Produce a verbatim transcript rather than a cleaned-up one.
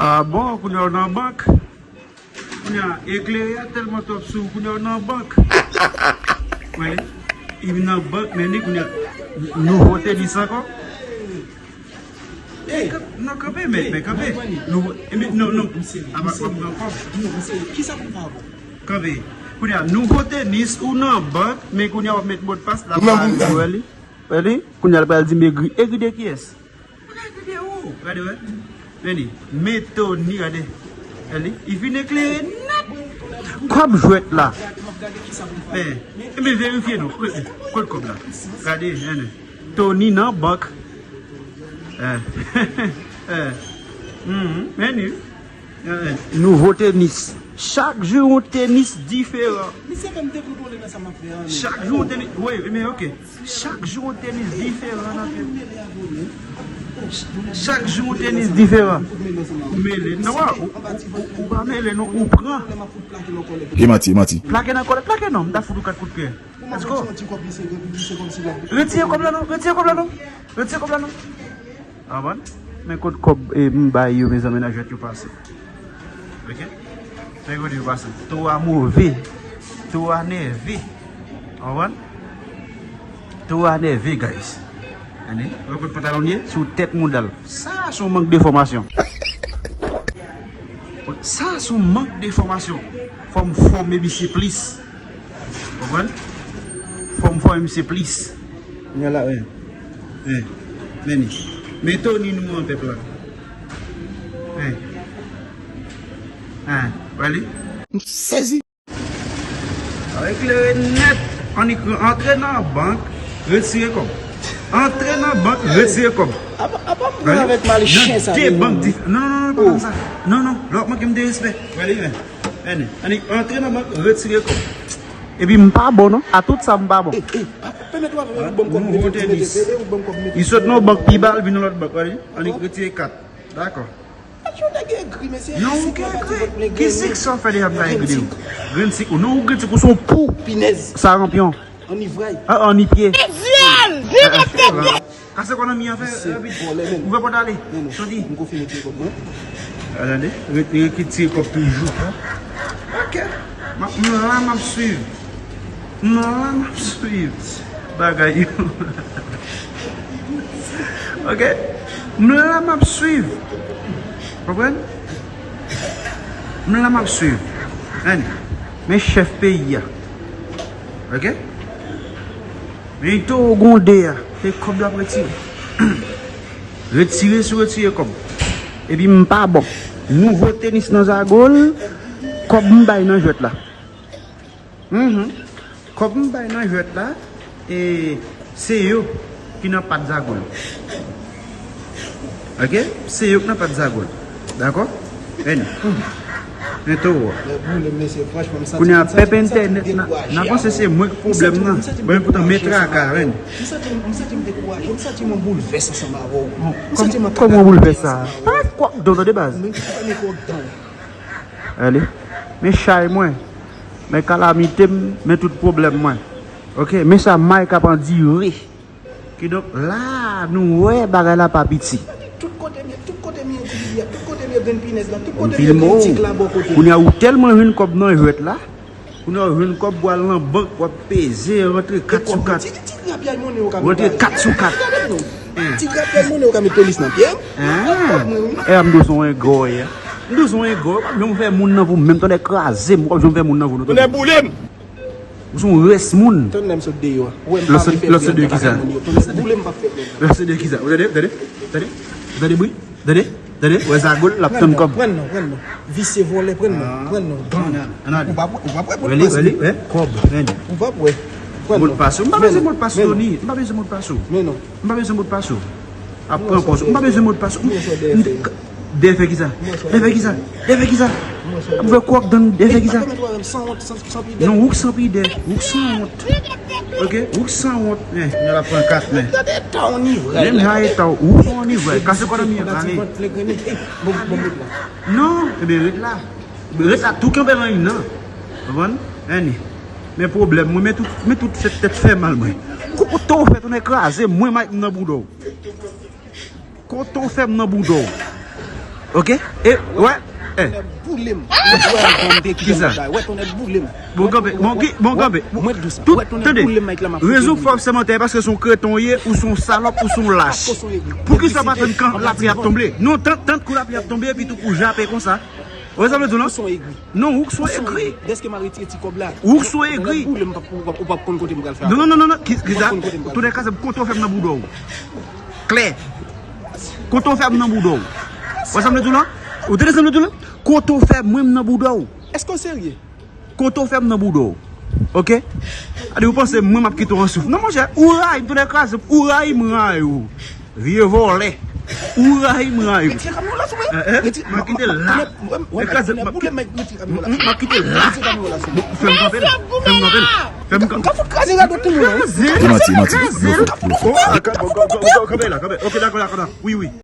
Ah bon, kounye a w nan bank? Kounye a, eklere a tèlman twòp sou ou, kounye a w nan bank. Wè, li nan bank, men li kounye a, nouvo tenis ankò. Ey, nan kanpe, men, men kanpe. Nouvo, e, men, non, non. Apa, apa, apa. Kanpe. Kounye a, nouvo tenis, ou nan bank, men kounye a w ap met modpas la, pa rive wè li. Wè li? Kounye a l pral di m egri. Egri de kiyès? Kounye a egri de ou. Gade, wè. Men li. Men Tony, gade. Wè li. Li vin eklere nèt. Kòb jwèt la. Men, men verifye non. Kot, kot kòb la? Gade, men. Tony nan bank. Eh. Eh. Mhm. Men li. Eh, eh. Nouvo tenis. Chak jou yon tenis diferan. Misye fè m dekontwole nan sa m ap fè a, men. Chak jou yon tenis. Wi, men ok. Chak jou yon tenis diferan nan fè. Chak jou yon tenis diferan. Ou mele. Non, ou, ou, ou pa mele, non, ou pran. E manti, e manti. Plake nan kòlèt, plake non, m ta fout ou kat kout pye. Let's go. Retire kòb la non, retire kòb la non. Retire kòb la non. Konprann? Men kot kòb, e, m bay yo, mezanmi, nan jwèt yo pase. Ok? Men kote yo pase. Towo a move. Towo a nève. Konprann? Towo a nève, guys. Gade, wè kot pantalon ye? Sou tèt mouda l. Sa se yon mank de fòmasyon. Sa se yon mank de fòmasyon. Fò m fòme misye plis. Konprann? Fò m fòme misye plis. Kounye a la, wi. Wi. Men li. Men Tony nou an pèp la. Wi. Wi. Wè li? M sezi. Sa eklere nèt. Annik antre nan bank, retire kòb. Antre nan bank, retire kòb. Apa, apa m pran avèk mal chen sa, de bank dif-, non, non, non, pa konn sa. Non, non, lè w ap manke m de respè. Wè li, wi. Annik antre nan bank, retire kòb. Epi m pa bon non. A tout sa m pa bon. Ey, ey, pa pèmèt w avè m, ou ban m kòb, mete, mete, mete, ou ban m kòb, mete. Li sot nan bank pi ba, l vin nan lòt bank, wè li. Annik retire kat. Dakò. Yon nèg egri, mesye. Non, ou ki egri? Ki sik sa w fè deja m ka egri w? Grenn sik ou. Non, ou grenn sik ou se yon pou. Pinèz. Sa ranpyon. Anni vray. Ah, anni pye. Vizyèl! Vizyèl! Kase ekonomi an fè, eh, vit. Ouvè pòt ale. Soti. M konfime ti kòb mwen. Atande, retire ki ti kòb toujou. Ok. M ap, m la, m ap swiv. M la, m ap swiv bagay yo. Ok. M la, m ap swiv. Konprann? M la, m ap swiv. Men chèf peyi a. Ok? Men towo gwonde a, se kòb l ap retire. Retire sou retire kòb. Epi m pa bon. Nouvo tenis nan zago l, kòb m bay nan jwèt la. Mhm. Kòb m bay nan jwèt la, e se yo ki nan pat zago l. Ok? Se yo k nan pat zago l. Dakò? Men. Men towo a. Kounye a pèp entènèt, n a panse se mwen k pwoblèm nan. Bon, epoutan men traka, men. M santi m dekouraje, m santi m an boulvès ansanm avè w. Kòman w boulvès sa? Pa kwòk dan w tande baz. Ale. Men chay mwen. Men kalamite m, men tout pwoblèm mwen. Ok, men sa Mike ap andire. Kidonk, la, nou wè bagay la pa piti. Tout kote m ye, tout kote m ye, tout kote m ye, grenn pinèz la, tout kote m ye, grenn tik la bò kote m. Kounye a, ou tèlman jwenn kòb nan jwèt la, kounye a, ou jwenn kòb, w al nan bank, w ap peze, rantre kat sou kat. Ti, ti, ti grapyay monnen ou ka met. Rantre kat sou kat. Gade non. Ti grapyay monnen ou ka met tenis nan pye m. Ah. E a m dwe son engò, ya. M dwe son engò, w ap janm fè moun nan vou, menm tande kraze m, w ap janm fè moun nan vou, non. Tonnè boule m. Ou se yon rès moun. Tann lè m sot deyò a. Ou wè m pa vle fè byen ak moun yo. Tonnè boule m p ap fè byen. Lè m sot deyò kisa? Ou tande? Tande? Tande? Tande bri? Tande? Tande? Wè zago l, l ap tann kòb. Pran non, pran non. Visye vòlè, pran non. Pran non. Ou p ap wè, ou p ap wè modpas li. Kòb. Ou p ap wè. Pran non. Modpas ou? M pa bezwen modpas ou, Tony. M pa bezwen modpas ou. Men non. M pa bezwen modpas ou. Ap pran pòz ou. M pa bezwen modpas ou. Dèyè fè kisa? Dèyè fè kisa? Dèyè fè kisa? Ap fè kwòk dan dèyè fè kisa? Non, ou k san pidè. Ou k sanwont. Ok? Ou k sanwont. Men, men l ap pran kat men. Menm jan eta w, ou se yon onivray. Kase kò nan mi an, ale. Non, ebyen ret la. Ret la, tou kanpe nan liy nan. Konprann? Anni. Men pwoblèm mwen, men tout, men tout fèt tèt fè mal mwen. Kote w fè tounen kraze mwen, Mike, m nan bouda w. Kote w fè m nan bouda w? Ok? E, wè. Eh. Kisa? Bon, kanpe, bon, ki, bon, kanpe. Tout, tande. Rezon fò w sèmante, paske se yon kreton w ye, ou se yon salòp, ou se yon lach. Poukisa w pa tann kan lapli ap tonbe? Non, tann, tann kou lapli ap tonbe, epi tou pou jape konsa. Wè sa m vle di w, non? Non, ou k son egri. Dèske m a retire ti kòb la. Ou k son egri. Boule m, ou p ap konn kote m pral fè. Non, non, non, non, non. Kisa? Tounen kazèb, kote w fè m nan bouda w. Klè. Kote w fè m nan bouda w. Wè sa m vle di w la? Ou tande sa m vle di w la? Kote w fè mwen m nan bouda w. Èske w serye? Kote w fè m nan bouda w. Ok? Adi, ou panse mwen m ap kite w an souf? Non, monchè, ou rayi m, tounen kazèb, ou rayi m, rayi w. Vye vòlè. Ou rayi m, rayi w. Retire kamyon la sou mwen. Eh, eh, m ap kite l la. Ekraze, m ap kite, m ap kite l la. Bon, fè m kanpe l. Fè m kanpe l. Fè m kanpe l. Kraze l. Kraze l. Kanpe la, kanpe. Ok, dakò, dakò, dakò. Wi, wi.